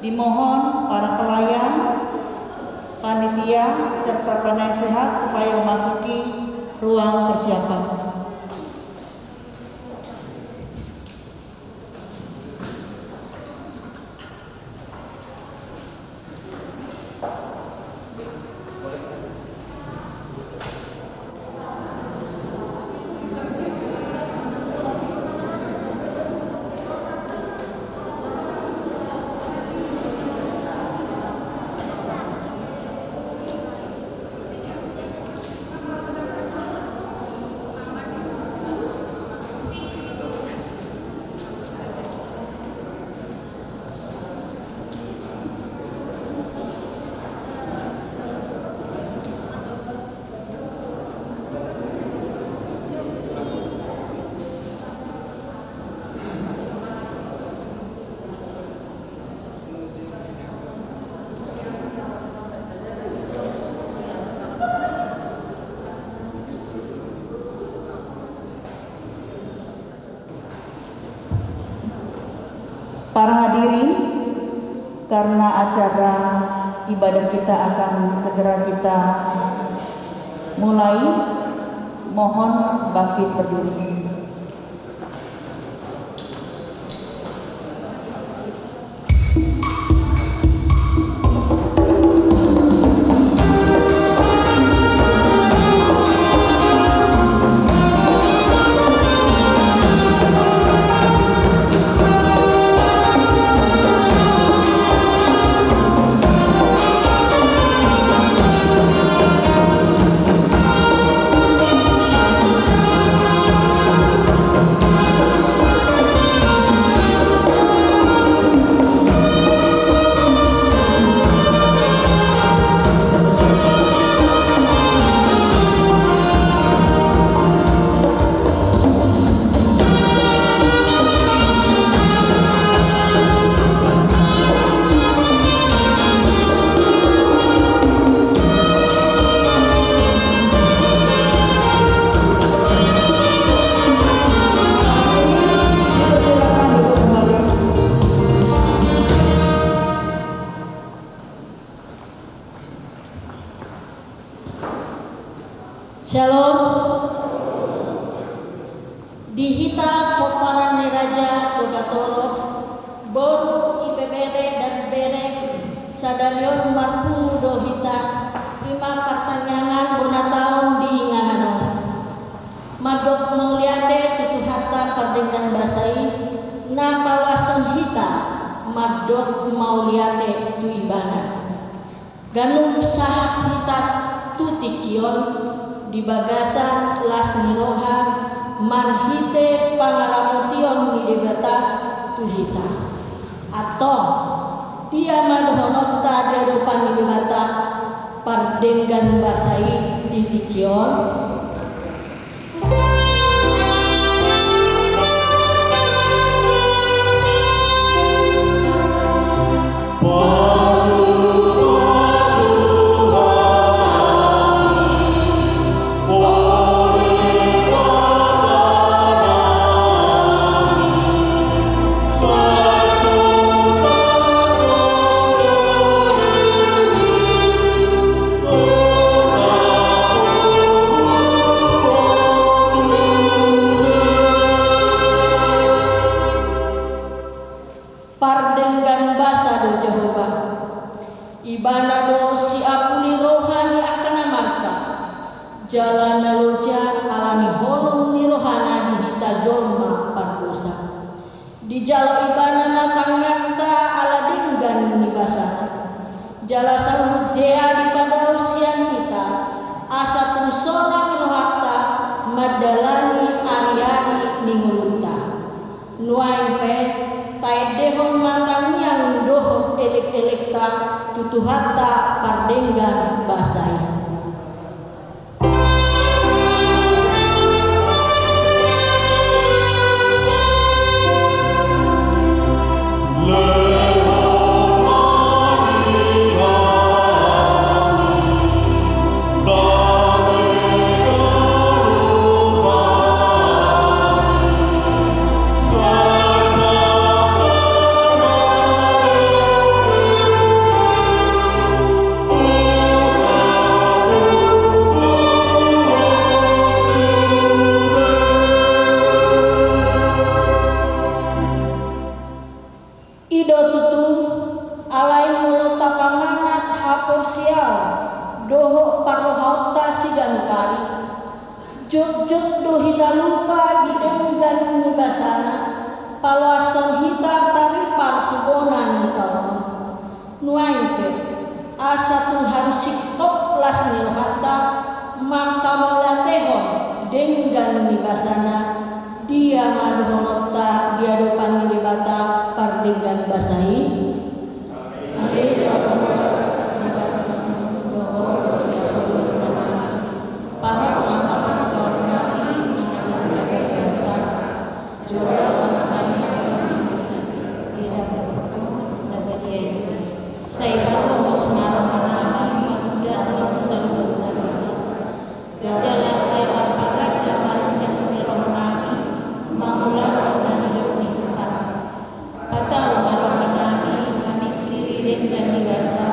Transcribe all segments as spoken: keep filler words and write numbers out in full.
Dimohon para pelayan, panitia, serta penasehat supaya memasuki ruang persiapan. Para hadirin, karena acara ibadah kita akan segera kita mulai, mohon bangkit berdiri. Shalom. Di hita pomparan ni Raja Toga Toro, boru, ibebere, dan bere, sadari on marpungu do hita, i ma partangiangan bona taon di inganan on. Mandok mauliate tu Tuhanta pardenggan basa i, na paluashon hita mandok mauliate tu Ibana. Ganup sahat hita tu tingki on di bagasan las ni roha marhite pangaramotion ni Debata tu hita. Antong, dia ma dohononta di adopan ni Debata pardenggan basa i di tingki on? Pardenggan basa do Jahowa. Ibana do siampuli roha ni angka na marsak, jala na loja ala ni holong ni rohana di hita jolma pardosa. Dijalo Ibana ma tangiangta ala denggan ni basana. Jala saluhut jea dipadao sian hita, asa tung sonang rohanta mandalani ariari ni ngolunta. Nuaeng pe, taendehon ma tangiang dohot elekelekta tu Tuhanta pardenggan basa i. I do tutu, alai molo tapanganat haporseaon dohot parrohaonta siganup ari, jotjot do hita lupa di denggan ni basana, paloashon hita taripar tu bona ni taon on. Nuaeng pe, asa tung harusi tong las ni rohanta mangkamauliatehon denggan ni basana, dia ma dohononta di adopan ni Debata pardenggan basa i? Ate Jahowa, Debata dohot siapodoan nami, pagat ma haporseaon nami manang denggan ni basa. Jala ma tangiang nami di adopan na badia i. Sai pagomos ma roha nami manundalhon saluhut na dosa. Jala sai pagat ma ringgas ni roha nami mangulahon na nidok ni hatam. Patau ma roha nami mamingkiri denggan ni basa,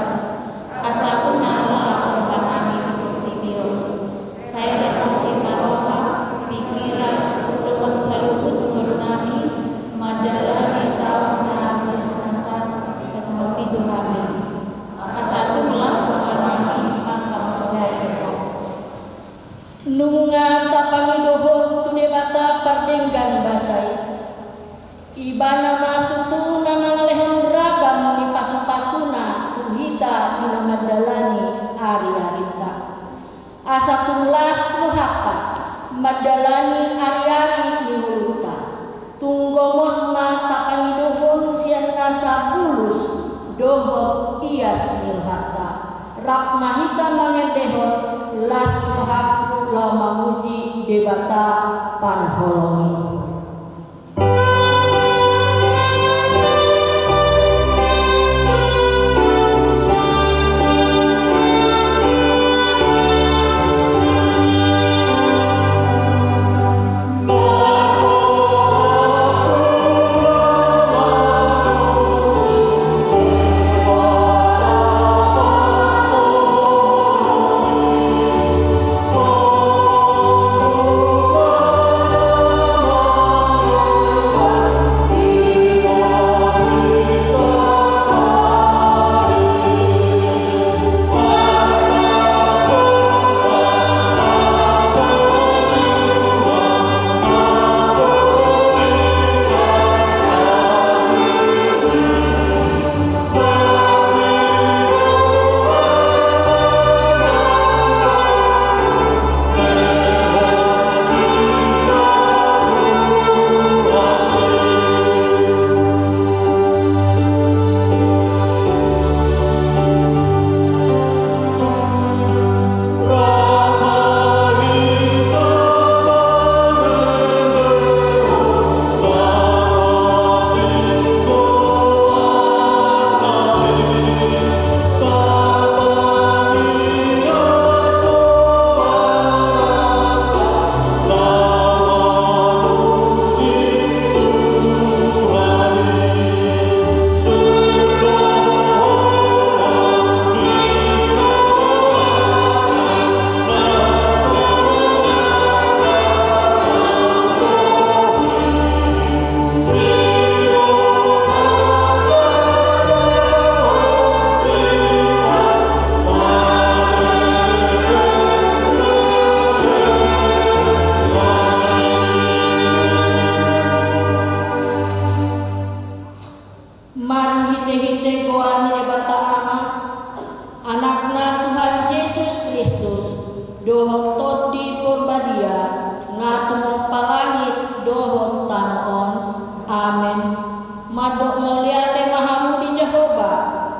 asa unang lalap roha nami di portibi on. Sai ramoti ma roha, pingkiran, dohot saluhut ngolu nami, mandalani taon na binasa, asa mangkitu hami. Asa tung las roha nami mangkaporseai Ho. Nunga tapangido Ho tu Debata pardenggan basa i. Ibana ma tutu na mangalehon ragam ni pasupasuna tu hita di na mandalani ariarinta. Asa tung las rohanta mandalani ariari ni ngolunta. Tung gomos ma tapangidohon sian nasa bulus dohot ias ni rohanta. Rap ma hita mangendehon: Las rohangku laho mamuji Debata parholong i. Marhitehite goar ni Debata Ama, Anakna Tuhan Jesus Kristus, dohot Tondi Porbadia, na tumompa langit dohot tano on. Amen. Mandok mauliate ma hamu di Jahowa,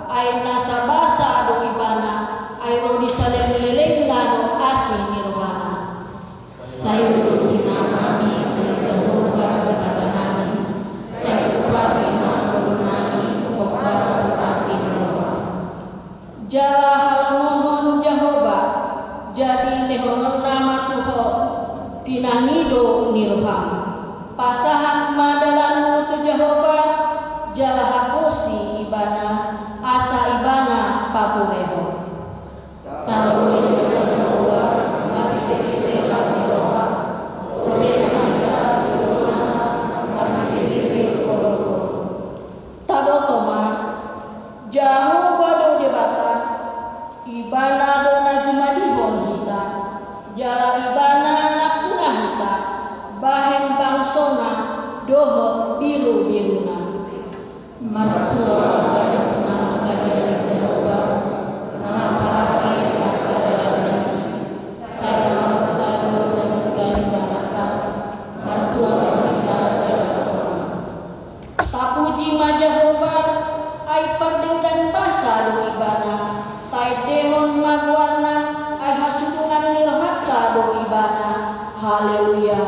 ai nasa basa do Ibana, ai ro di saleleng-lelengna do asi ni rohana. Sai urupi ma hami ale Jahowa Debatanami, sai tumpaki ma ngolunami hombar tu asi Martua ma hita di tonga ni angka ari, Jahowa, na mangkatai angka dalanna i. Sai mangalusi do na nidok ni tanganna. Martua ma hita jala sonang. Tapuji ma Jahowa, ai pardenggan basa do Ibana. Taendehon ma goarna, ai hasurungan ni rohanta do Ibana. Haleluya.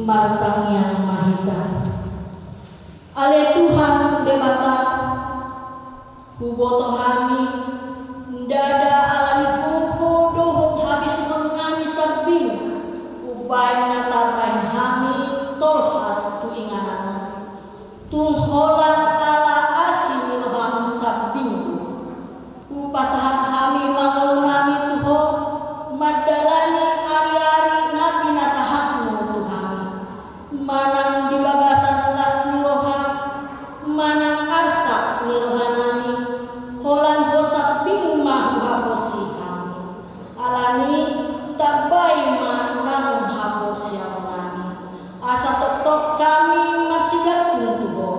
Martangiang ma hita. Ale Tuhan Debata, huboto hami, ndada ala ni gogo dohot habisungan nami sambing, umbahen na tabahen hami tolhas tu inganan on. Tung holan ala asi ni roham sambing do. Hupasahat hami ma ngolu nami tu Ho, mandalani ari-ari na pinasahatmu tu hami. Manang di bagasan las ni roha, manang arsak ni roha nami, holan Ho sambing ma huhaposi hami. Alani, tambai ma naung haporseaon nami, asa tongtong hami marsigantung tu Ho.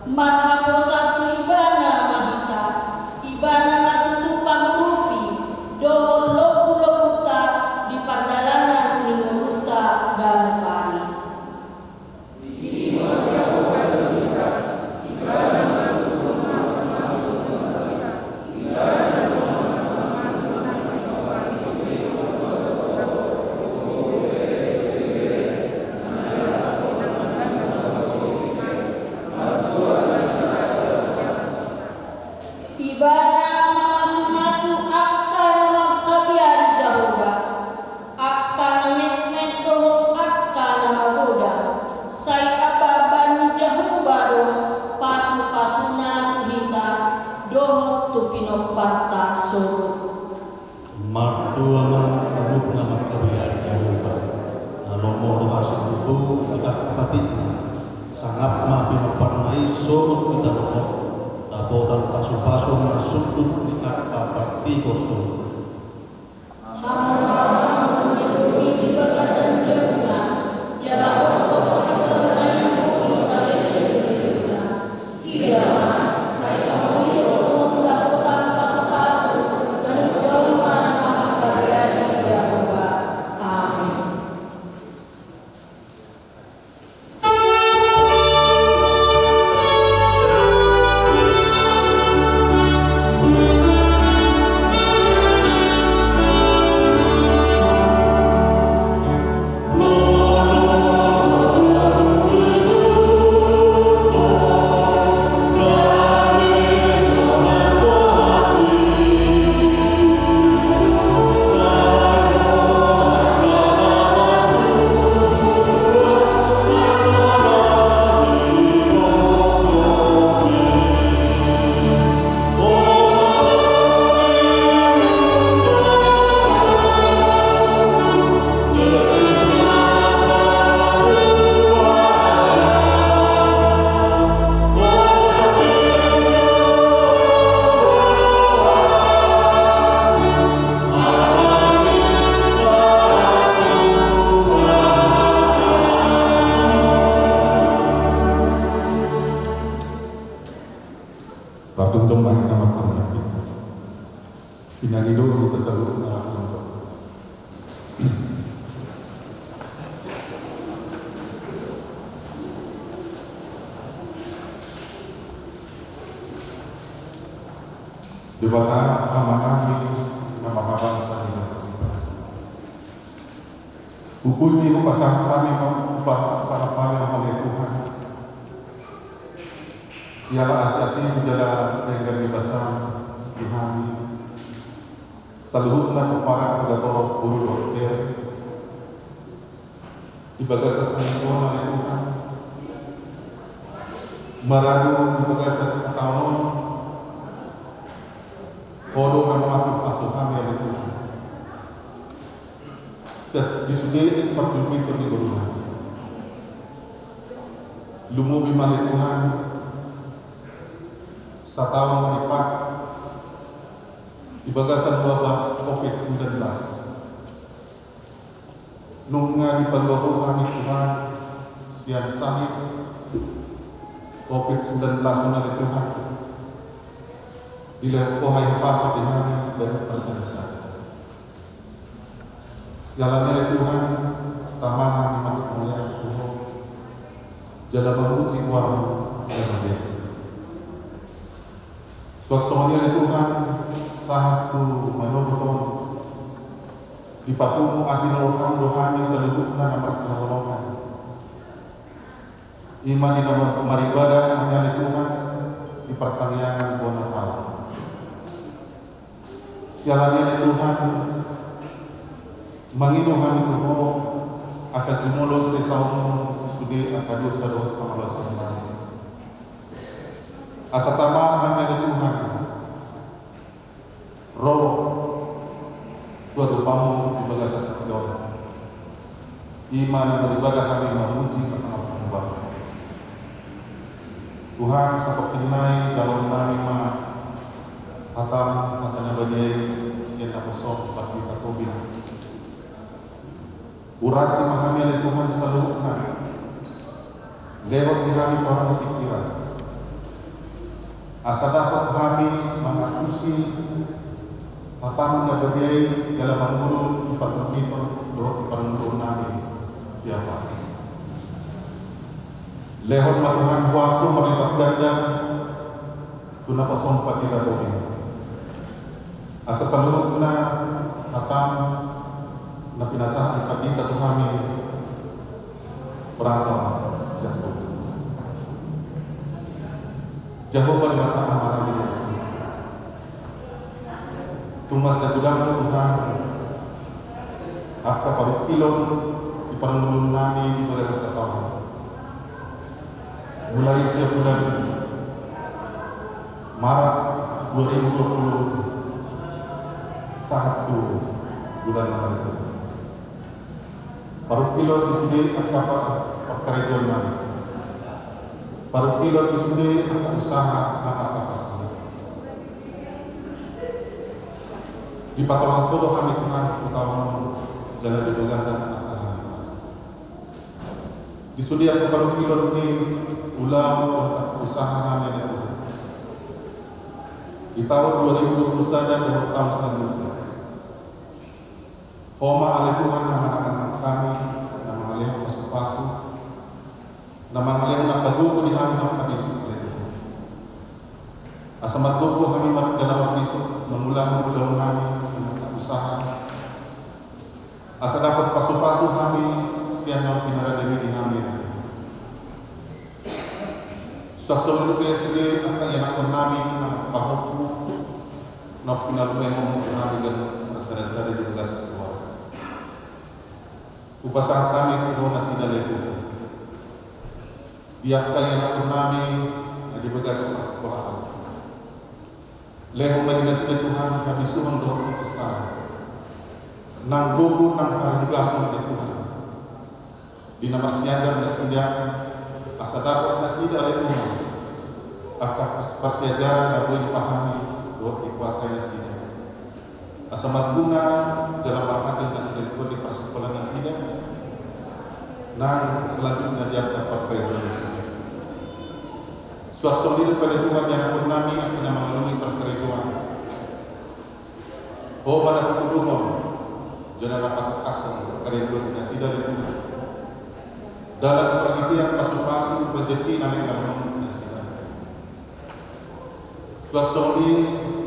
Marhaposan tu Ibana ma hita, Ibana ma tutu pangurupi dohot lombu-lombunta di pardalanan ni ngolunta ganup ari. Ibana mamasumasu angka na mangkabiari Jahowa, angka na metmet dohot angka na magodang. Sai ababan ni Jahowa do pasupasuna tu hita dohot tu pinomparta songon. Martua ma ganup na mangkabiari Jahowa, na lomo do hasombuhu di angka patikna. Sangap ma pinomparna i songon di tano on, dapotan pasupasu ma sundut di angka partigor songon. Hamu, hamu, hamu, hamu, di bagasan jolma, jala hohom hamu na i di saleleng ni lelengna. Ia ma, sai songon i do hamu dapotan pasupasu ganup jolma na mangkabiari Jahowa. Amin. Partumtum ma hita martangiang. Pinangido hita saluhutna. Debata Ama nami na marhabangsa di banua. Hupuji, hupasahat hami ma, hupa-, hupasahat hami ma, ale Tuhan, siala asi-asim jala denggan ni basam di hami saluhutna pomparan, purgator, boru dohot bere. Di bagasan sahit on, ale Tuhan, maradu di bagasan sataon on, Ho do na mangasup-asup hami, ale Tuhan, sian di sude parpingpintor ni ngolu nami. Lumobi ma, ale Tuhan, sataon ripat di bagasan wabah covid sembilan belas. Nunga dipaluahon Ho hami, Tuhan, sian sahit covid sembilan belas on, ale Tuhan. Dilehon Ho hahipason di hami ganup parsada-sada. Siala ni i, ale Tuhan, tama hami mandok mauliate tu Ho jala mamuji goarMu na madear. Suang songon i, ale Tuhan, sahat tu manurut on, dipapungu asi ni rohaM do hami saluhutna na marsihaholongan. I ma di na mar-, maribadah hami, ale Tuhan, di partangiangan bona halak. Siala ni i, ale Tuhan, mangido hami tu Ho, asa jumolo sesaonMu sude angka dosa dohot pangalaosion nami. Asa tama hami, ale Tuhan, ro tu adopanMu di bagasan sahit on. I ma na maribadah hami mamuji pasangaphon Ho. Tuhan, satongkin nai jaloon nami ma hataM, hata na badia i, sian naposoM di parhite Tobit. Urasi ma hami, ale Tuhan, saluhutna. Lehon di hami parhata pikiran, Asa dapot hami mangantusi hatamu na badia i jala mangolu di pargonita dohot di parngoluon nami siapa. Lehon ma Tuhan huaso marlipat ganda tu na pasompa di ladaon i. Asa saluhutna hatamu na pinasahat ni pandita tu hami, berasal sian Tuhan. Jahowa Debata Ama nami di surgo. Tung mansai godang do Tuhan angka parungkilon di parngoluon nami di bagasan taon. Mulai sian bulan Maret dua ribu dua puluh sahat tu bulan na marhite on. Parungkilon di sude angka pa-, parkarejoan nami. Parungkilon di sude angka usaha nang angka pasu. Dipatolhas Ho do hami Tuhan tu taon on jala di bagasan angka hami pasu. Di sude angka parungkilon ni ulaon dohot angka usaha nami ale Tuhan. Di taon dua ribu dua puluh sada dohot taon selanjutna. Ho ma ale Tuhan na manangan hami, na mangalehon pasu-pasu, na mangalehon angka gogo di hami na habisuk ale Tuhan. Asa margogo hami mar-, jala marbisuk mangulahon ulaon nami, angka usaha. Asa dapot pasu-pasu hami sian naung pinarademi di hami. Suang songon i dope sude angka ianakhon nami na pahompu na pinarumehon tu hami ganup marsada-sada di bagasan keluarga. Hupasahat hami tu Ho nasida ale Tuhan. Di angka ianakhon nami na di bagasan parsekolahan. Lehon ma di nasida Tuhan habisuhon dohot kesabaran. Nang gogo nang haringgason ale Tuhan. Di na marsiajar nasida, asa dapot nasida ale Tuhan angka pas-, parsiajaran na boi dipahami dohot dikuasai nasida. Asa marguna jala marhasil nasida di parsekolahan nasida. Nang selanjutna di angka parkarejoan nasida. Suang songon i dope ale Tuhan ianakhon nami angka na mangalului parkarejoan. Ho ma na patuduhon jala na patangkashon parkarejoan nasida ale Tuhan. Dalan marhite pasu-pasu rejeki na naeng dilehon nasida. Suang songon i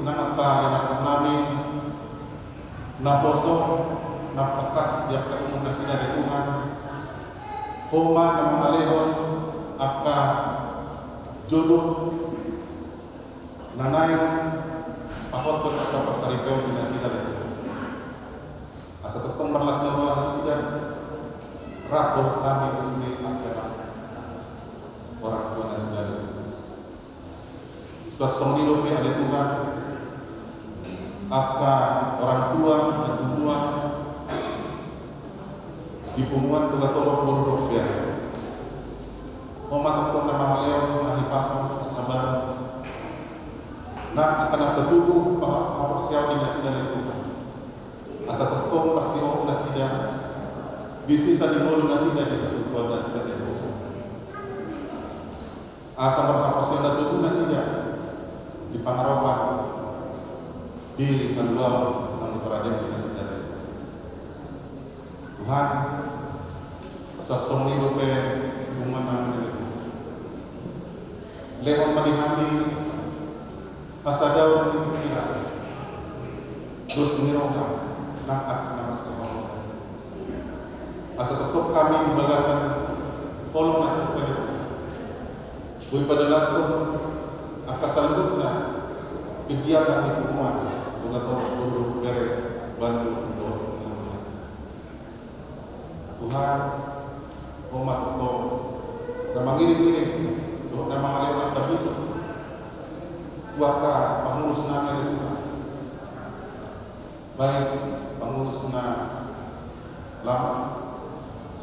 nang angka ianakhon nami na poso na tangkas di angka umur nasida ale Tuhan. Ho ma na mangalehon angka jodoh na naeng pahothon angka parsaripeon di nasida ale Tuhan. Asa tongtong marlas ni roha nasida, rap dohot hami sude angka na orang tua nasida ale Tuhan. Suang songon i dope ale Tuhan, angka orang tua na tumua di punguan Bogatorop boru dohot bere. Ho ma tongtong na mangalehon hahipason, hasabaron. Nang angka na patuduh pa-, haporseaon ni nasida ale Tuhan. Asa tongtong parsihot nasida di sisa ni ngolu nasida di hatutuan nasida ale Tuhan. Asa marhaporseaon na togu nasida di pangaropan di haluaon na huparadem di nasida. Tuhan, suang songon i dope hubungan nami ale Tuhan. Lehon ma di hami hasadaon ni pikiran, dos ni roha, nang angka na marsihaholongan. Asa tongtong hami di bagasan holong na so pede. Boi padalanhon angka saluhutna kegiatan ni punguan Bogatorop boru dohot bere, Bandung dohot Tuhan, Ho ma tongtong na mangiring-iring dohot na mangalehon angka bisuk tu angka pangurus nami ale Tuhan. Baik pangurus na lama,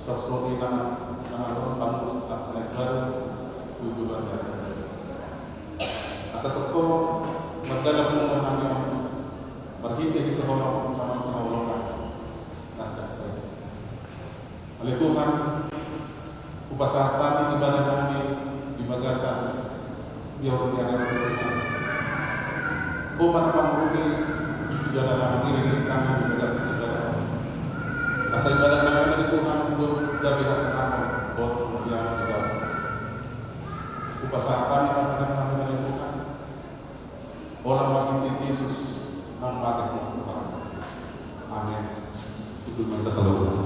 suang songon i nang na ro pangurus angka na baru tu joloan ni ari. Asa tongtong mardalan punguan nami on marhite-hite holong na marsihaholongan. Nasida. Ale Tuhan, hupasahat hami ibadah nami di bagasan di ari on. Ho ma na mangurumi jala na mangiring hami di bagasan ibadah. Asa ibadah nami on, ale Tuhan, gabe hasesehon dohot kemuliaan ibana. Hupasahat hami ma tangan nami, ale Tuhan. Holan marhite Jesus na mate tu hami. Amen. Tuduh mata salam.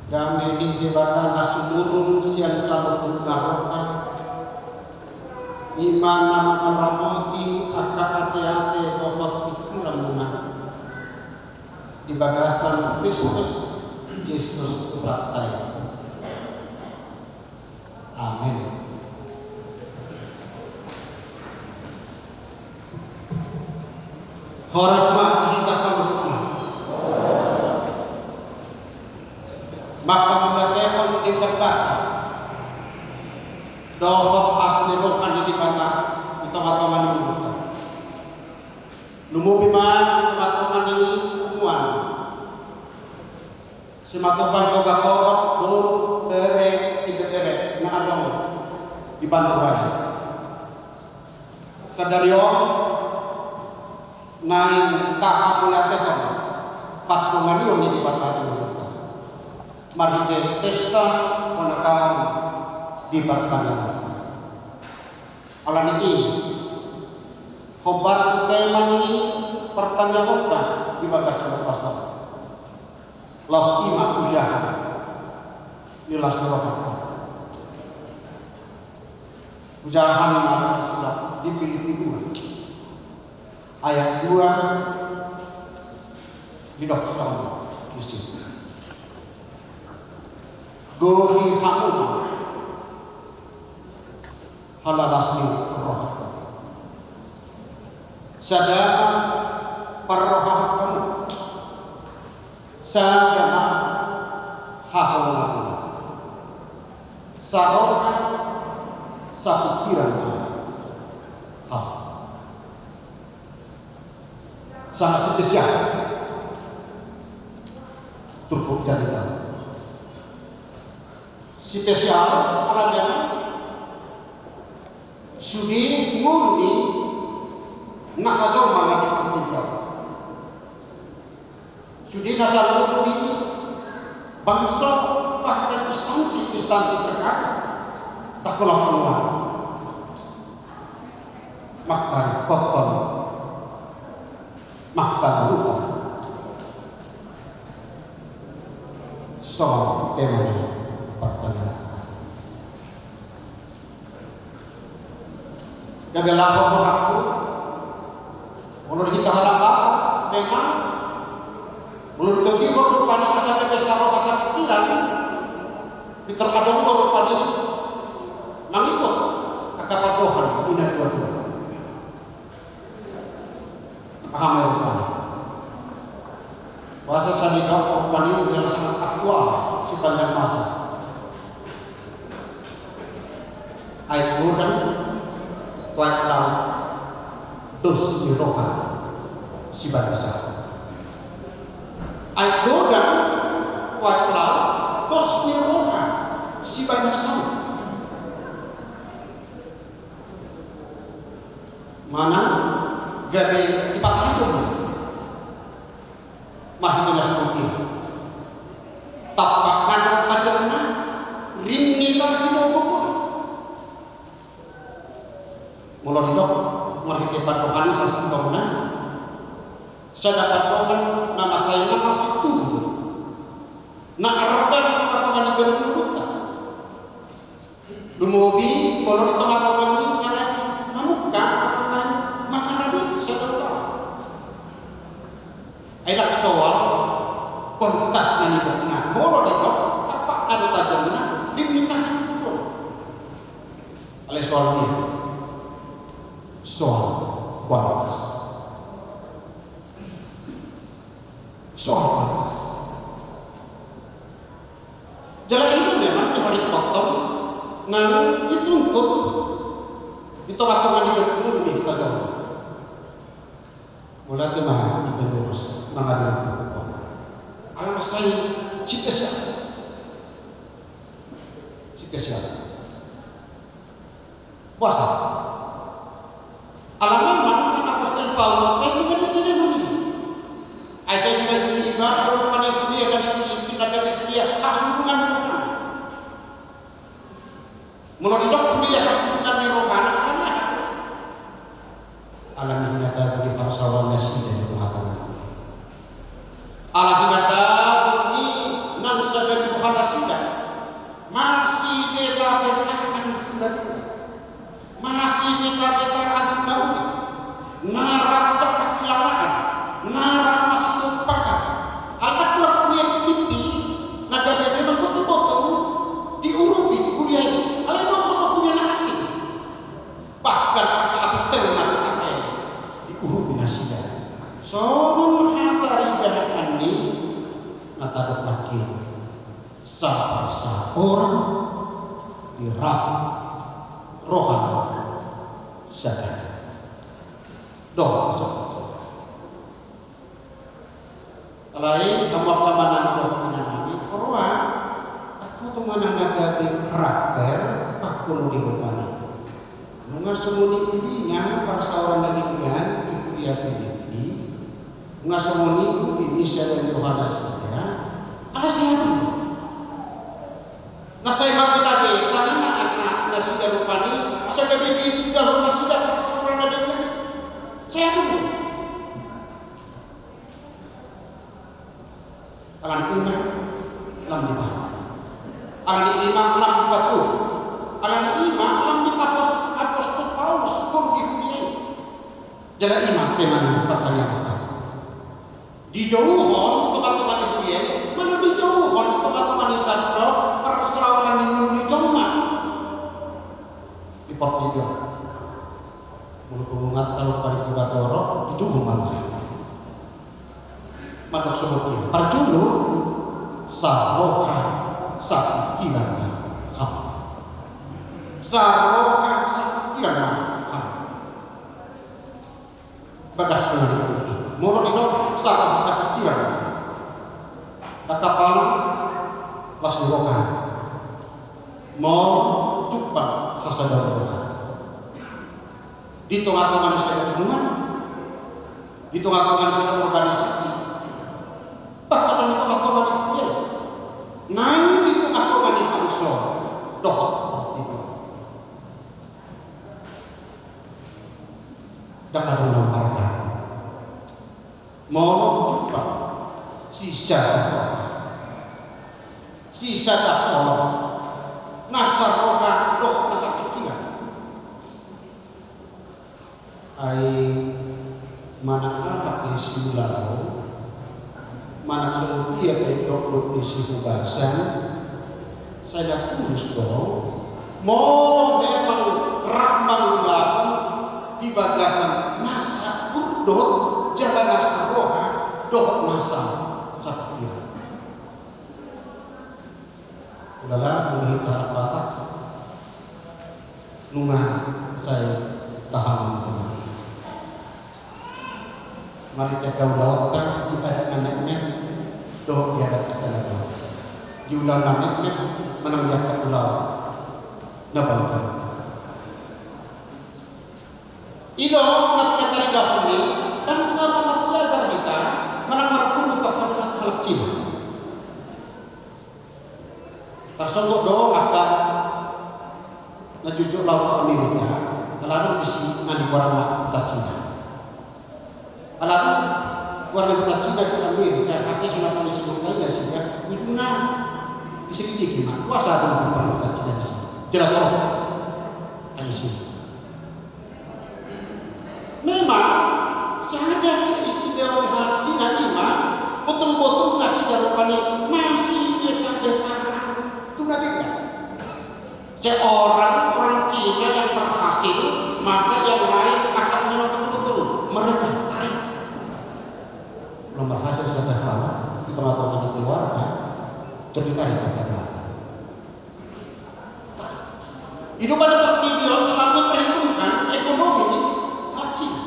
Dame ni Debata na sumurung sian saluhut na roha, i ma na mangaramoti angka ateate dohot pingkiranmuna di bagasan Kristus Jesus Tuhanta i. Amen. Horas ma di hita saluhutna. Manghamauliatehon di bagasan basa dohot asi ni roha ni Debata di tongatonga ni ngolunta. Lumobi ma di tongatonga ni punguan Simatupang Togatorop, boru, bere, ibebere na adong di Bandung Raya. Sadari on naeng tahamauliatehon pangonihon ni Debata di ngolunta marhite pesta pangarantoan di partangiangan. Alani i, hombar tu tema ni partangiangan di bagasan pasal. Laos i ma hujaha ni las ni rohanta. Hujaha ni ma na tarsurat di Filipi dua ayat dua, didok songon on disi: Gohi hamu ma halalas ni roha, sada ma parrohahon hamu, sada ma haholongan hamu, saroha sapingkiran ma hamu. Sangat spesial turpuk jarita. Spesial ala memang sude ngolu ni na sajolma na di partingkian. Sude na sajolma ni bangso, bahkan instansi-instansi terkait, dang holan punguan. Maka hohom, maka lupa. Songon tema ni Partangiangan. Gabe laho rohangku. Molo di hita halak Batak memang, molo ditogihon rupani asa gabe saroha sapikiran, pintor adong do rupani mangihut angka pandohan ni natuatua. Aha ma i rupani? Bahasa sandok rupani yang sangat aktual sepanjang masa. Aek godang tu aek laut, dos ni roha sibahen na sahit. Aek godang tu aek laut, dos ni roha sibahen na sahit. Manang gabe dipatajom marhite na songon i. Tampak na dohot tajomna, rim ni tahi do gogona. Molo didok marhite pandohan i sasintongna, sada pandohan na mansai na marsituhu do. Na arga di tongatonga ni ganup ngolunta. Lumobi molo di tongatonga ni na naeng mamungka, na naeng mangaraboti sada ulaon. Ai ndang soal kuantitas na nidokna, molo didok tampak na dohot tajomna, rim ni tahi do gogona. Alai soal dia, soal kualitas. Soal kualitas. Jala i do memang di hari tongtong nang dituntut di tongatonga ni ganup ngolu di hita jolma. Mauliate ma di pengurus mangadili buku on. Ala mansai sitesian. Sitesian. Boasa? Ala memang nang apostel Paulus pe nunga didok i. Ai sai didok i, ibana do rupani huria na di Pilippi na gabe huria hasurungan ni rohana. Molo didok huria hasurungan ni rohana, ala ni aha? Ala ni hinatabo ni parsaoran nasida di tongatonga ni huria. Ala hinatabo ni nang sada ni roha nasida. Masibetabetaan tu na denggan. Masibetabetaan tu na uli. Na rap marhahilalaan, na rap masitumpahan. Alai ndang holan huria Pilippi na gabe memang betul-betul diurupi huria i. Alai dohot do huria na asing. Bahkan angka apostel na pe diurupi nasida. Songon hataridahan ni na tadok nangkin. Saparsaoran di rahut rohana sadari. Dohot saparsaoran. Alai hamu angka amanami dohot inanami, huroha, angka tonga na gabe karakter, pangkolo di rohana. Nunga songon i ulina parsaoran na denggan di huria Pilippi, nunga songon i ulina sada ni roha nasida, ala sai adong. Na sai mambeta-beta na, na, nasida rupani, asa gabe ditindahon nasida parsaoran na denggan i. Sai adong. Alani i ma lam dipahot. Alani i ma lam dipatupa. Alani i ma lam dipapos apostel Paulus, guru di huria i. Jala i ma tema ni partangiangan ta. Dijouhon tongatonga ni huria i, manang dijouhon tongatonga ni sandok parsaoran ni ngolu ni jolma. Di portibi on. Molo punguanta dohot paritu batorop, dijouhon ma nuaeng. Mandok songon i, parjolo, saroha, sapikiran ma hamu. Saroha, sapikiran ma hamu. Bagas do na didok i. Molo didok, saroha, sapikiran ma. Ndang kapala, las ni roha. Molo jumpang hasadaon ni roha. Di tongatonga ni sada punguan, di tongatonga ni sada organisasi, bahkan di tongatonga ni huria, nang di tongatonga ni bangso dohot portibi on. Ndang adong na umbarga. Molo jumpang sisada roha, sisada holong, Nasa roha dohot nasa pikiran. Ai manang aha pe siulaon, manang songon dia pe dokdok ni sihubasan, sai na tulus do molo memang rap mangulahon di bagasan nasa urdot jala nasa roha dohot nasa sapikiran. Ulala, molo hita halak Batak, nunga sai tahalangi. Mari taula ulaonta di adat na metmet dohot di adat na banggal. Di ulaon na metmet manang di angka ulaon na banggal. I do na pinataridahon i, dan sama marsiajar hita manang marguru tu angka dongan halak Cina. Tarsonggot do angka na jotjot laho tu Amerika, ala adong disi na nigoarna huta Cina. Ala adong goarna huta Cina di Amerika, hape so na pangisina huta i nasida, ujungna diselidiki ma, boasa adong huta Cina disi. Jala torop pangisina. Memang sada keistimewaon ni halak Cina i ma, botul-botul nasida rupani masibeta-betaan tu na denggan. Seorang orang Cina yang berhasil, maka yang lain akan memang betul-betul mereka tarik. Kalau berhasil sederhana di tengah-tengah keluarga, terus ditarik mereka ke belakang. I do pada portibi on selalu memperhitungkan ekonomi ni halak Cina.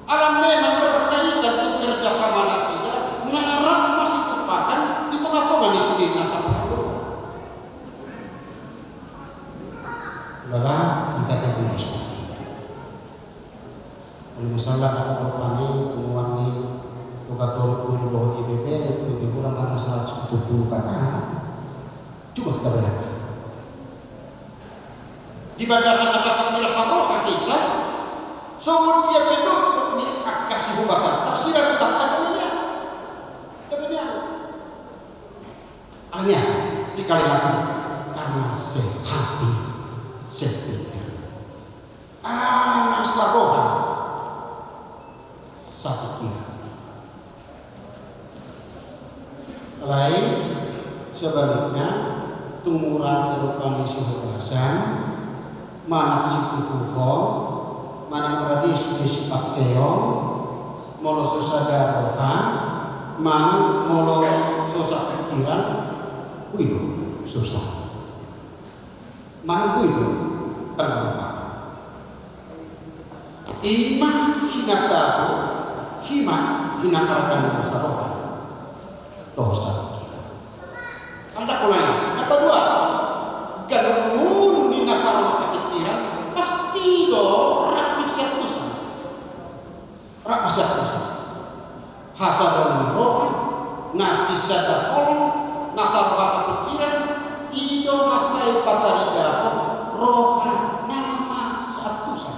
Ala memang berkaitan tu kerjasama nasida na rap masitumpakan di tonga-tonga ni sude nasa parlu. Ulala, hita kan tulus. Molo misalna angka rupani punguan ni Tonga Toru, Boru dohot ibebere, pe hurang ma saratus pitu pulu K K H. Coba kita bayangkan. Di bagasan nasa pikiran, nasa roha hita, songon dia pe dokdok ni angka sihubasanta, sira do tangkas gabe nian. Gabe nian. Alani aha? Sekali lagi, karena sehati sepikir. Ala nasa roha sapikiran. Alai sebalikna, tung murang rupani sihubasan, manang situhuhon, manang radis ni sipangkeon, molo so sada roha, manang molo so sapikiran, boi do susah. Manang boi do tanggal empat. I ma hinatabo, i ma hinangarakan ni nasa roha dohot sapikiran. Tanda kolai na padua, ganup ngolu ni nasa roha sapikiran pasti do rap masiantusan. Rap masiantusan. Hasadaon ni roha, na sisada holong, nasa roha sapikiran, i do na sai pataridahon roha na masiantusan.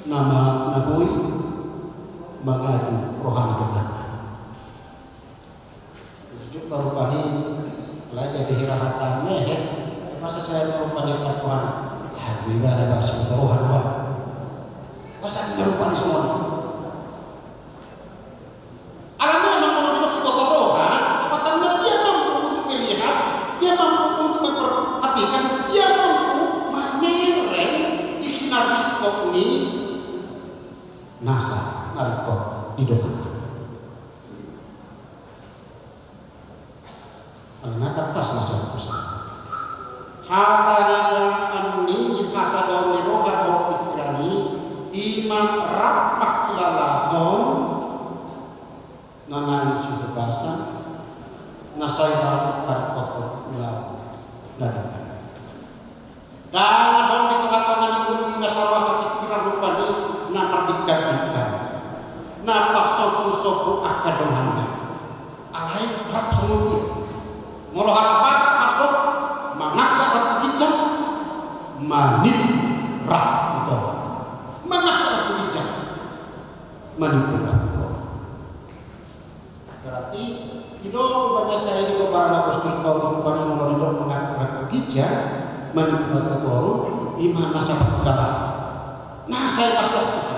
Na ma-, na boi mangadu roha ni donganna. Jujur ma rupani, alai jadi hira hata mehe, masa sai rupani patuhan. Aduh, iba ada bahasa roha dua. Masa ada rupani semua. Ala memang molo didok siboto roha, apatanna dia mampu untuk melihat, dia mampu untuk memperhatikan, dia mampu mamereng isi na ringkot ni nasa na ringkot di donganna. Alana tangkas ma sian Tuhan. Hataridaan ni hasadaon ni roha dohot pikiran i, i ma rap mangkilalahon na naeng sihubasan, na sai rap mangkaringkothon ulaon na denggan. Ndang adong di tonga-tonga ni ngolu ni nasa roha sapikiran rupani na mardingkan-dingkan, na pasombu-sombu angka donganna. Alai rap songon dia. Molo halak Batak mandok, mangangkat rap tu ginjang, manimbung rap tu toru. Mangangkat rap tu ginjang, manimbung rap tu toru. Berarti, i do umbahen na Sai didok barang apostel Paulus rupani molo didok mangangkat rap tu ginjang, manimbuhon tu toru, ima na saparhundalana. Na sai masa tusa.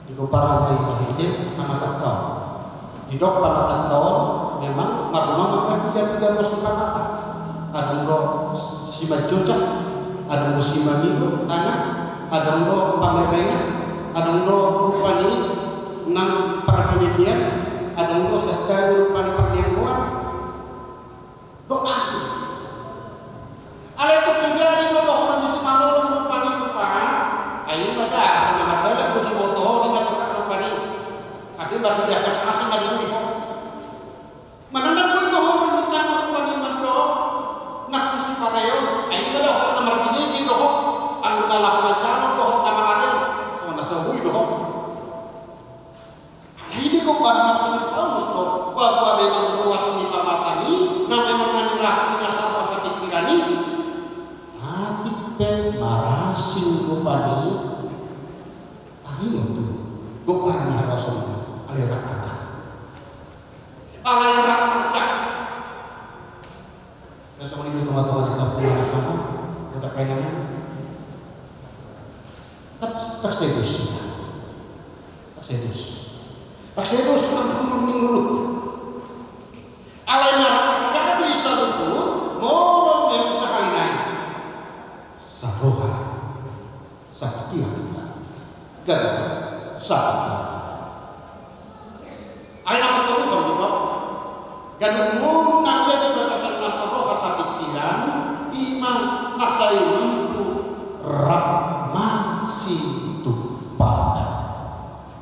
Didok barang ma i marhite pamatanta on. Didok pamatanta on memang marrumang ma piga-piga ruas ni pamata. Adong do simanjojak, adong do simangido tangan, adong do pangerengan, adong do rupani nang parbagian, adong do santari rupani parnianggoan. Dohot asing. Alai tung so jadi do dohonon ni simalolong rupani tupa, ai ima da na mardalan do diboto ho di na tongka rupani. Hape mardalan asing na dibuni ho. Manang na boi dohonon ni tangan rupani mandok nang tu sipareon, ai ima da ho na marbinege do ho, anggo na laho manjalo do ho na mangareon, songon na so boi do ho. Alai didok barang apostel Paulus do, bahwa memang ruas ni pamata i, na memang na nirangkup i na saroha sapingkiran i, atik pe marasing rupani, taringot tu goaran ni haruason i, alai rap arga. Alai rap arga. Songon i do tonga-tonga ni kampung anak ama, kota kainangan. Taks-, taksedos. Taksedos. Taksedos, anak ama ni mulut. Alai na rap arga do i saluhut, molo memang sahali nai. Saroha. Sapingkiran. Gabe. Sapingkiran. Ai na patoluhon do, ganup ngolu na dia di bagasan na saroha sapingkiran, ima na sai mampu rap masitumpak.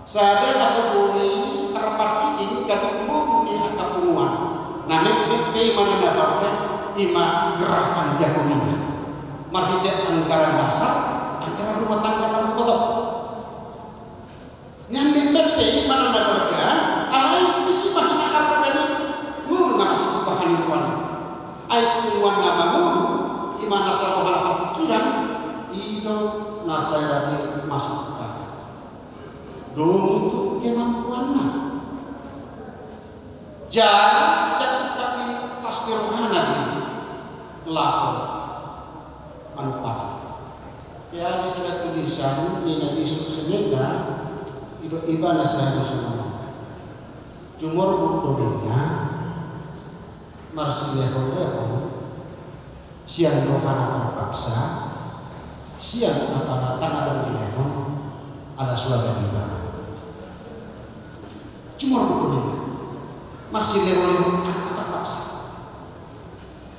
Sada na so boi tarpasiding ganup ngolu ni angka punguan. Na metmet pe ima na balga, ima gerakan diakonia. Marhite anggaran dasar, anggaran rumah tangga na botoboto. Nian metmet pe ima na balga, alai disi ma hinaarga ni ngolu na masitupa haniruan. Ai punguan na mangolu, ima na saroha na sapingkiran, i do na sai rade masuk tu bagas. Domu tu kemampuanna. Jala sai tung tangkas ni rohana di laho manumpaki. Ia di sada tulisan ni Nabi Yusuf Seneca, didok ibana sahali songon on. Jumorbut do ninna, marsilehon-lehon, sian rohana terpaksa, sian apala tang adong dilehon, ala suada di ibana. Jumorbut do ninna, marsilehon-lehon ala terpaksa.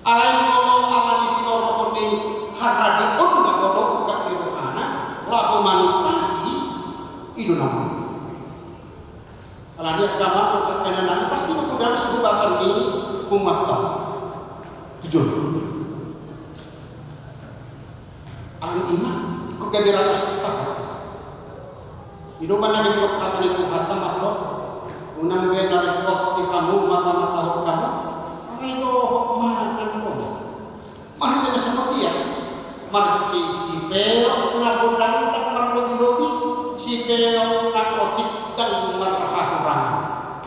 Alai molo ala ni hinorhon ni haradeon na bodo ungkap di rohana, laho manumpaki, i do na mangolu. Alani angka amang dohot angka inang nami, pasti do godang suhu bahasan ni punguanta on. Tujuan. Alani ima, ingkon gabe ratus pakat. I do umbahen na didok hata ni Tuhanta mandok, unang be na ringkot di hamu mata-matahon hamu, alai dohot mangan hamu. Marhite na songon dia, marhite sipeop na godang ndang marlobi-lobi, sipeop na otik ndang marhahurangan.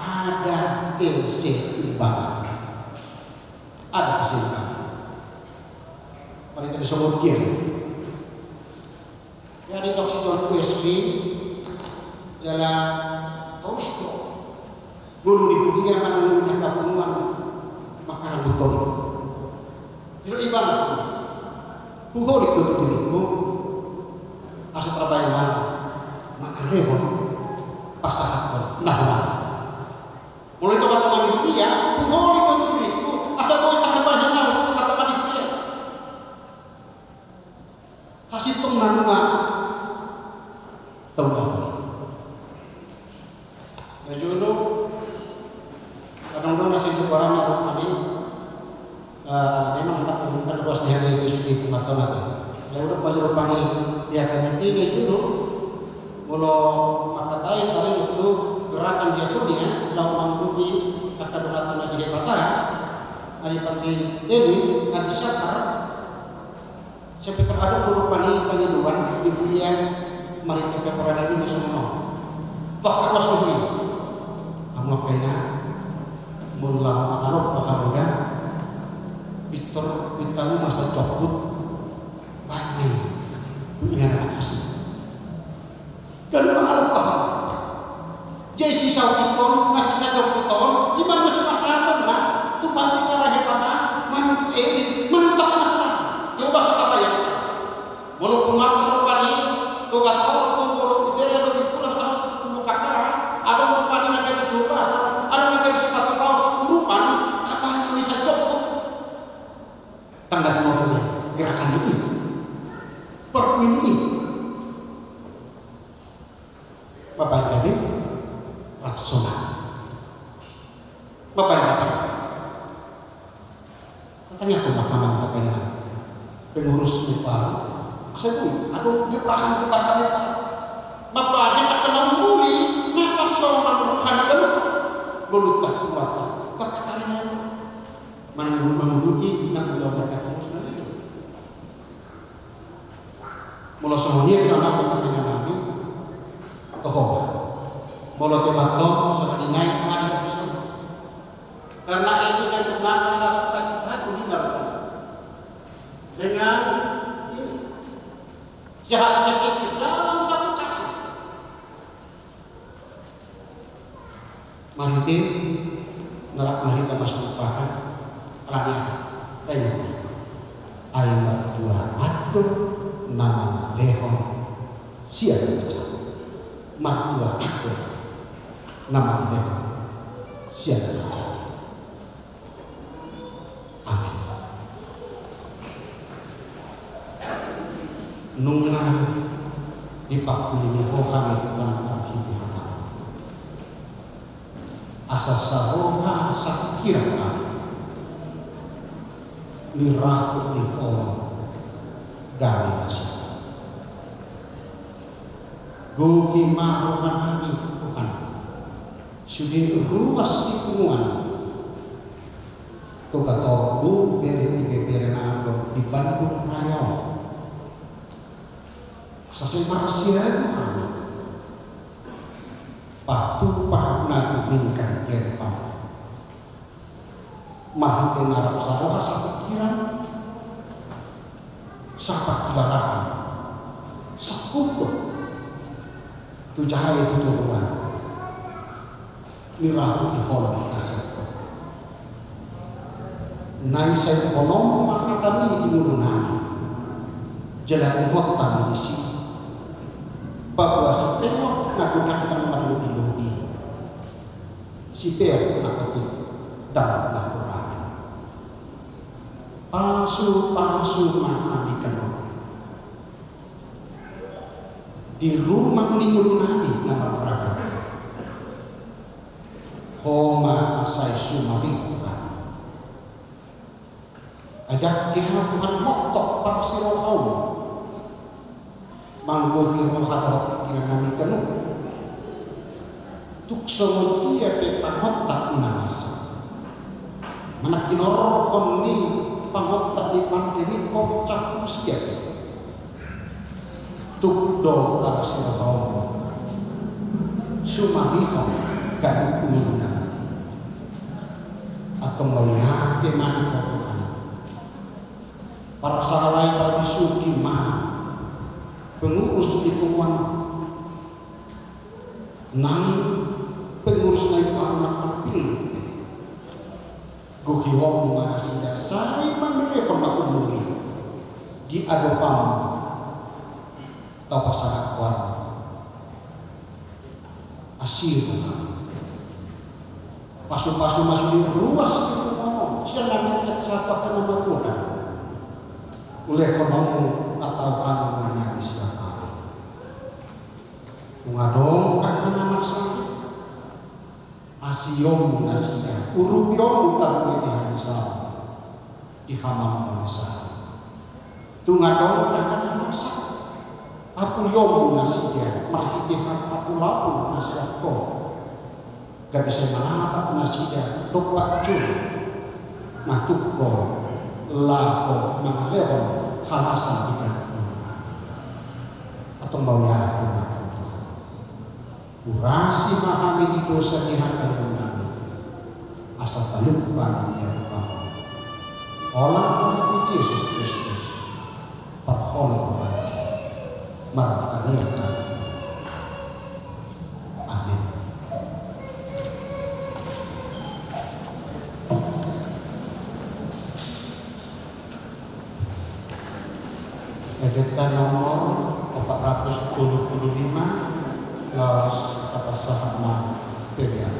Ada keseimbangan. Ada keseimbangan. Marhite na songon dia. Jadi didok si John Wesley, jala torus do ngolu ni huria manang ngolu ni angka punguan mangkarambuthon i. Didok ibana songon on, huholit do tu diringku, asa tarbahen ahu mangalehon pasahathon na huaso. Molo di tonga-tonga ni huria, huholit do tu diringku, asa boi tarbahen ahu tu tonga-tonga ni huria. Sasintongna nunga taulahon. Na jolo, adong do na sintong goarna rupani, eh, memang ndang, ndang ruas ni hata i di punguanta on ate. Lalu didok ma jolo rupani, ya kan, na jolo, molo mangkatai taringot tu gerakan diakonia, laho mangurupi angka dongan na di Hepata, na di Pantai Elim, na di Siantar, Sampe tar adong do rupani pangidoan di huria marhite angka paradaton i songon on. Bah, ruas ni huria. Hamu angka inang, molo laho mangalompa Ahu masa joput. Baik, tu inganan asing. Ganup mangalop paham. Jadi si saut ingkon na si saut ingkon ima na si pasahaton na tu panti karahe pata manang tu elit manang tu anak. Coba kita bayangkan. Molo punguanta rupani toga toro pongkoro ibere do di kurang saratus tujuh puluh K K. Adong rupani na gabe si hobasa, adong na gabe si patu paus urupan. Apa yang bisa joput? Tanda penonton gerakan ini. Perpu ini. Bapak Gabe, Raksona. Bapak Gabe. Katanya aku mahkamah tak kena. Pengurus lupa. Saya pun, aduh, gebrakan-gebrakan itu. Bapak, kita kena uli, ngapa soal rohani kan? Belut tak kuat, tak kena. Manang manguduti, nak udah tak terus nanti. Molo songon i, angka amang dohot inang nami, toho ma. Molo teman tong, songon i nai ada bisa. Karena itu saya pernah merasa cita-cita di dalam. Dengan ini. Sehat sedikit dalam satu kasih. Marhite, na rap marhite masuk pakan, alani aha, taingot. Ai martua do na mangalehon sian na jahat. Martua do na mangalehon sian na jahat. Amin. Nunga dipangkuli ni roha ni Tuhan kami di hata. Asa saroha sapikiran kami. Nirahut ni holong dame na sihol. Gohi ma roha nami Tuhan. Sude ruas di punguan. Toga toro bere ibebere na adong di Bandung Raya. Asa sai marsiadu hami. Patupa na tumingkan di hadapanmu. Marhite na rap saroha sapikiran, sapangkilalaan, sahuhut tu jae tu toruan. Nirahut ni holong na sihol. Naeng sai holong ma hami di ngolu nami. Jala ingot hami disi. Paboa sipeop na godang ndang marlobi-lobi. Sipeop na otik ndang na hurang. Pasu-pasu ma hami ganup. Di rumah ni ngolu nami na marragam. Ho ma sai sumarihon hami. Ai ndang keha Tuhan montok parsirohaon. Manggohi roha dohot pikiran nami ganup. Tung songon dia pe pangontak ni na masa. Manang hinorhon ni pangontak ni pandemi covid sampulu sia pe. Tuk do parsirohaon. Sumarihon ganup ngolu nami. Antong mauliate ma di ho Tuhan. Parsahalai parbisuhi ma pengurus di punguan. Nang pengurus na i baru na tampil. Gohononmu ma nasida sai mangalehon na umuli di adopanmu. Tau pasahat Tuhan. Asi roha. Pasu-pasu ma sude ruas di punguan on, sian na mepet sahat tu angka na magodang. Ulehononmu na tau hami mangolu sian ari. Tung adong angka na marsahit. Asionmu nasida, urupionmu tarlumobi di harisaon, di hamamon i sahat. Tung adong angka na marsak, apulionmu nasida, marhite hapulapul na sian ho. Gabe sai manatap nasida, dompak jur, na tung ho, laho mangalehon halasan di hadapanmu. Antong mauliate ma tu Tuhan. Urasi ma hami di dosa di hangoluan nami. Asa talup hami di adopanmu. Holan ma hami Jesus Kristus, parhonor martangiang hami. Amin. Ebenta nomor opat ratus tolu puluh lima, laos tapasahat ma pelean.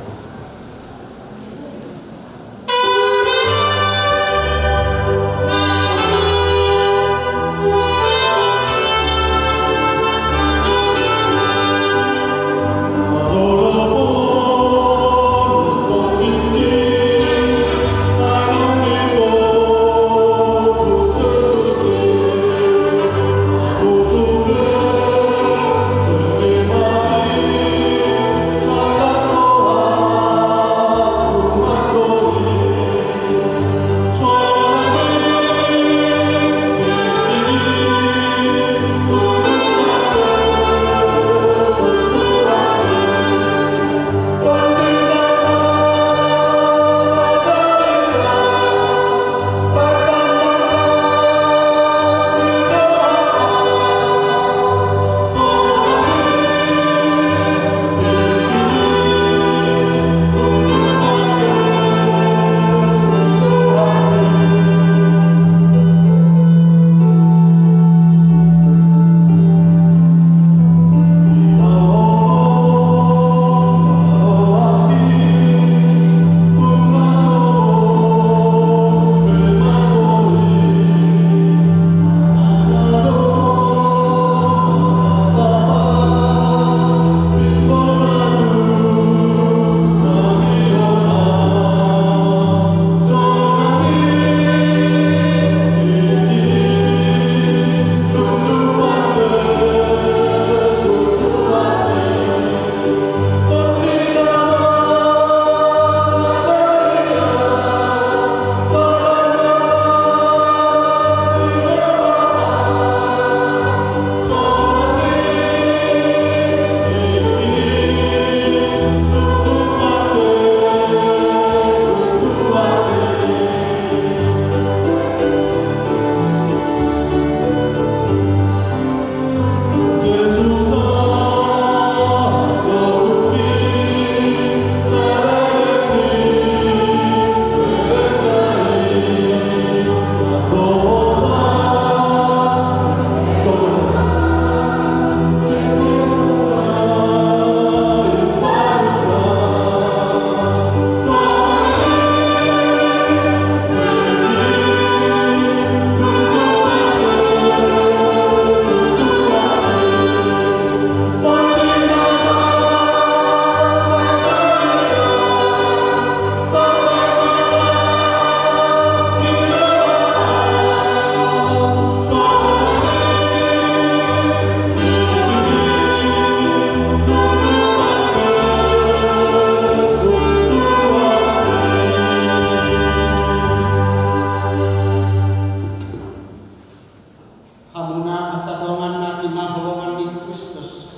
Hamuna angka dongan na hinaholongan ni Kristus,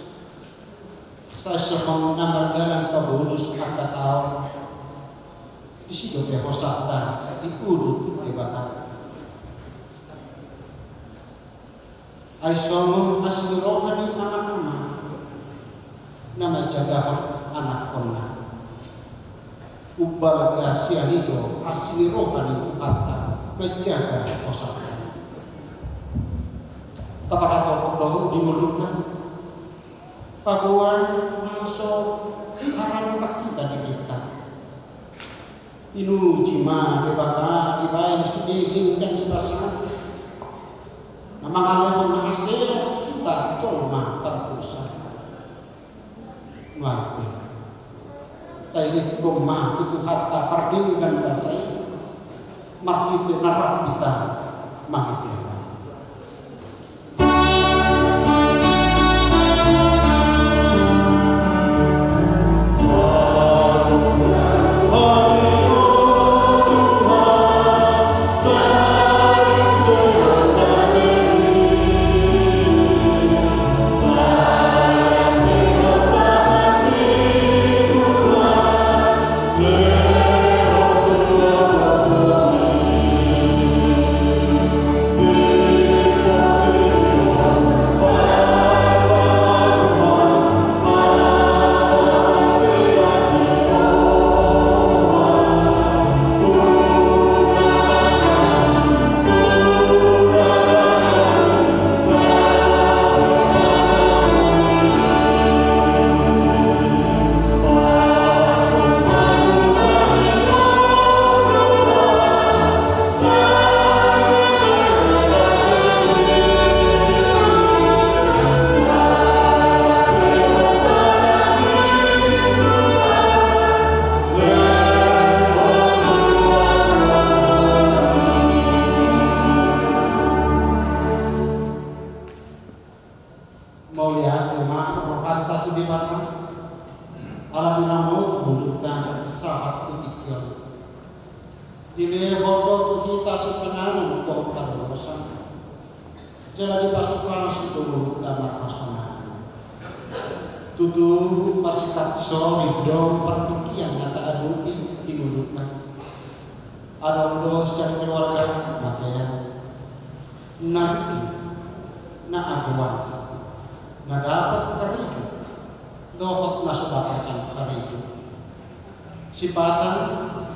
sai songon na mardalan pabulus angka taon, disi dope hosanta di udut Debata. Ai songon asi ni roha ni amang-amang na manjagahon anakkonna, umbalga sian i do asi ni roha ni Tuhanta manjaga hosanta. Taparhatopot do di ngolunta, paboa na so harangkat hita dirinta. Pinuji ma Debata dibaen sude denggan ni basa, na mangalehon na hasea hita jolma pardosa. Lape, taelehon ma tu Tuhanta pardenggan basa i, marhite na rap hita mangitehon. Dilehon do tu hita sipanganon dohot parhorasan, jala dipasupasu do ngolunta marhasonangan. Tutu marsipansori do partingkian na taadopi di ngolunta. Adong do sian keluarga matean, na rugi, na agoan, na dapot karejo, dohot na so dapot karejo. Sipata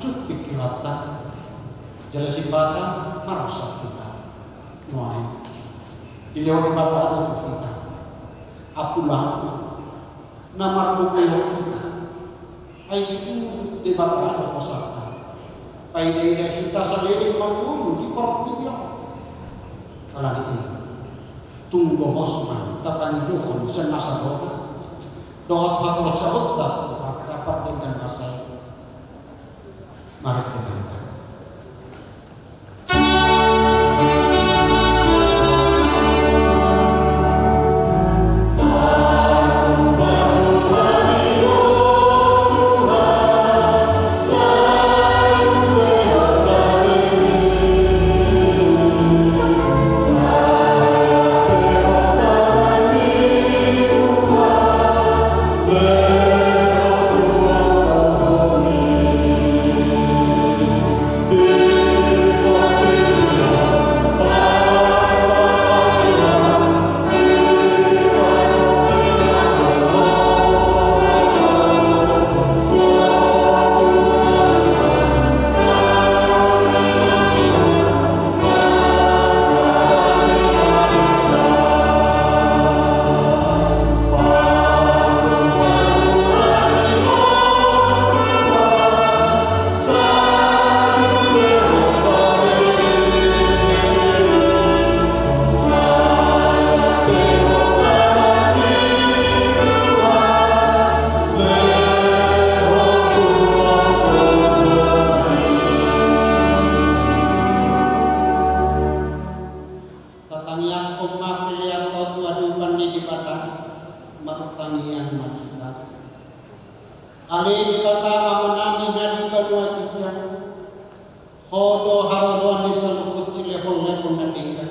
jut pingkiranta, jala sipata marsak hita. Nuaeng dilehon Debata do tu hita apulakul na margogoion hita. Ai diudut Debata do hosanta, paidaida hita saleleng mangolu di portibi on. Alani i, tung gomos ma tapangidohon sian nasa roha dohot haporseaonta tu Tuhanta pardenggan basa i. Marende ma hita. Tatangiangkon ma pelean on tu adopan ni Debata. Martangiang ma hita. Ale Debata Amanami na di banua ginjang, Ho do haroroan ni saluhut silehonlehon na denggan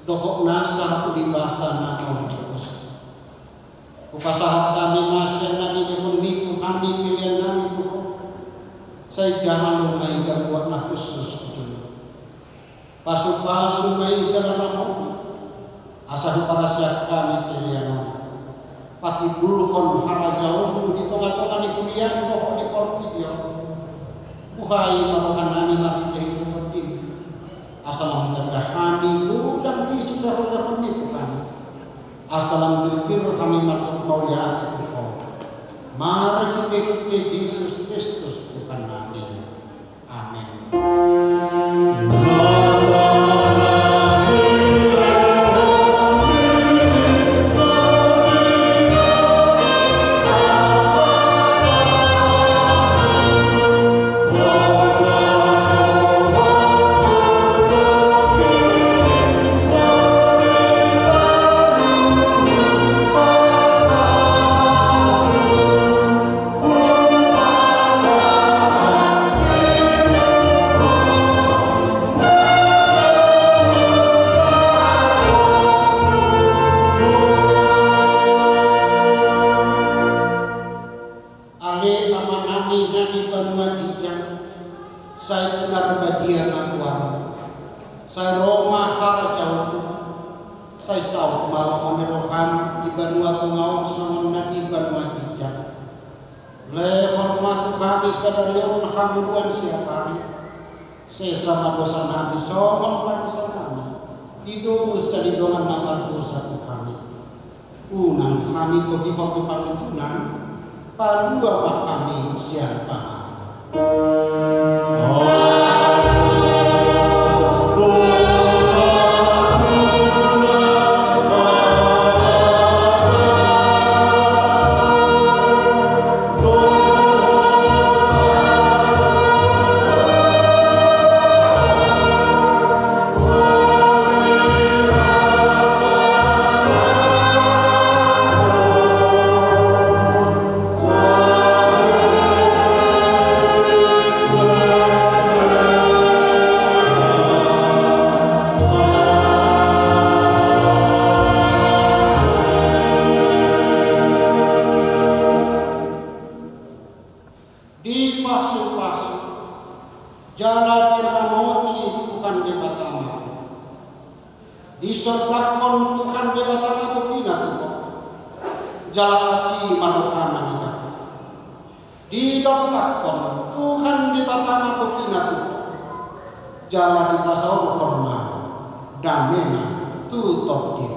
dohot nasa ulibasa na mauli. Hupasahat hami ma sian na nilehonMi tu hami peleannami tu Ho. Sai jalo ma i gabe uap na hushus tu jolom. Pasupasu ma i jala ramoti, asa huparasian hami pelean on patimbulhon harajaonMu di tongatonga ni huriaM dohot di portibi on. Buhai ma rohanami marhitehite TondiM, asa lam tanda hami godang ni silehonlehonMi tu hami, asa lam girgir hami mandok mauliate tu Ho. Marhitehite Jesus Kristus Tuhannami. Amen. Ale Amanami na di banua ginjang, sai pinarbadia ma goarMu, sai ro ma harajaonMu, sai saut ma lomo ni rohaM di banua tonga on songon na di banua ginjang. Lehon ma tu hami sadari on hamuruan siapari. Sesa ma dosanami songon panesanami di dosa ni dongan na mardosa tu hami. Unang hami togihon tu pangunjunan, palua ma hami sian pangago. Diramoti Tuhan Debatama. Disondangkon Tuhan Debatama bohina tu ho. Jala asi ma rohana di ho. Didompakkon Tuhan Debatama bohina tu ho. Jala dipasaorhon ma damena tu tondim.